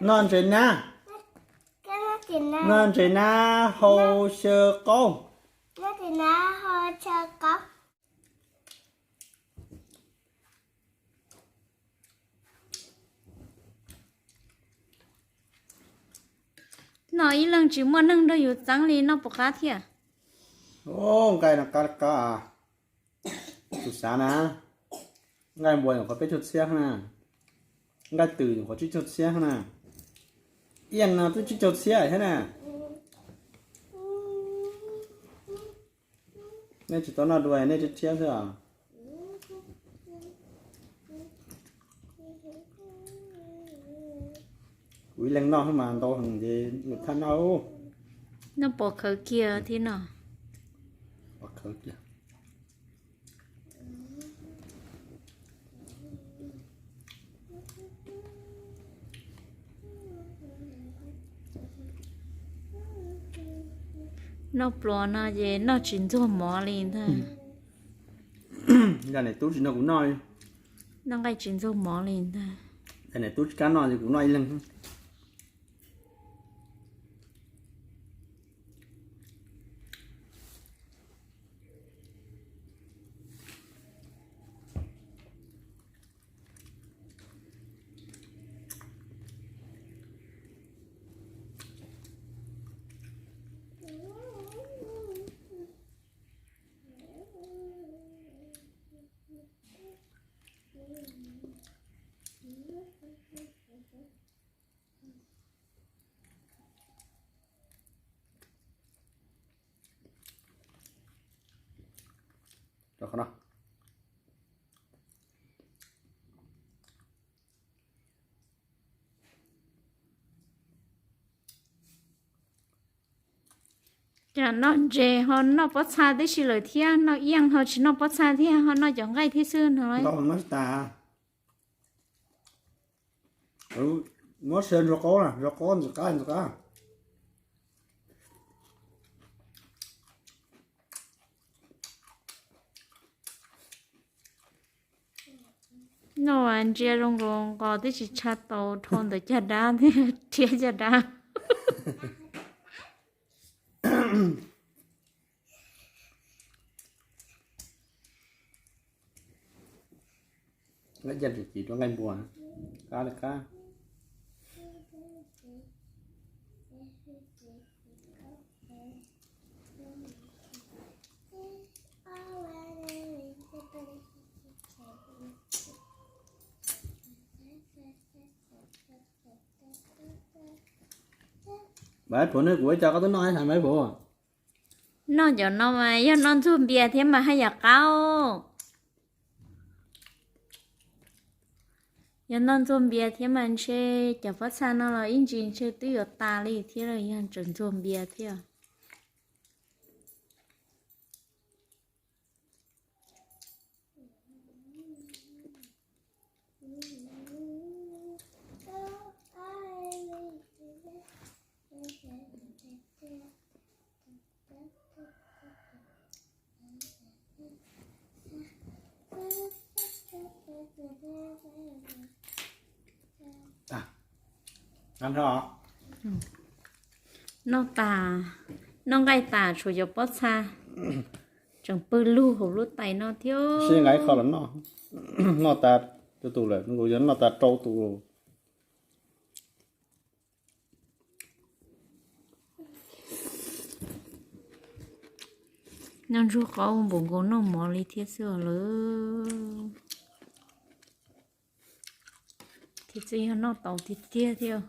Noj ntses na, noj ntses na, hau xyaw qaub. Noj ib leeg tsis muaj neeg nrog yus txeeb li, noj puas qab thiab? Nqaij no qab qab. Tus xav na, nqaij npua nyuam qhuav peb caug txhiab na, nqaij twm nyuam qhuav tsib caug txhiab na, iaj no twb tsib caug txhiab thiab na. Nej tsis tau noj dua nej thiab xwb os. Kuv ib leeg noj mas ntau heev ces nws thaj noj. Noj pom khawv kiag thiab no. Noj pluas no ces noj tsis ntxuag mov li ntag. Yog niam tub tsis nrog kuv noj, noj nqaij tsis ntxuag mov li ntag. Yog niam tub tsis kam noj ces kuv noj ib leeg. Cas noj ntses ho noj pob txha tib si lawm thiab, noj iaj ho tsis noj pob txha thiab, ho noj cov nqaij thiab xwb no. Muab sia ntxuag qaub, ntxuag qaub ntxuag qab ntxuag qab. Noj ntsia zoo nkaus nqos twb tsis tshaj tau dhau ntawm caj dab thiab, rhiab caj dab. Nqaij ntses rau nqaij npua, qab li qab. Maiv Phuv, nej kuv ua cas koj twb noj ib hais Maiv Phuv. Noj cov no mas yog noj ntxuag npias thiab mas haj yam qab. Yog noj ntxuag npias thiab mas ntshe cov pob txha no los ib ntsis ntshe twb yuav tas li thiab los yog tseem ntxuag npias thiab. Noj tas, noj nqaij tas tshuav cov pob txha tseem pw lug hauv lub tais no thiab. Sib nqa ib qho los noj. Noj tas rau tus lawm, yog noj tas rau tus. Noj ntsuag qaub npaum nkaus noj mov li thiab xwb os lawm. Thiab txawm yog noj tau tiag tiag thiab.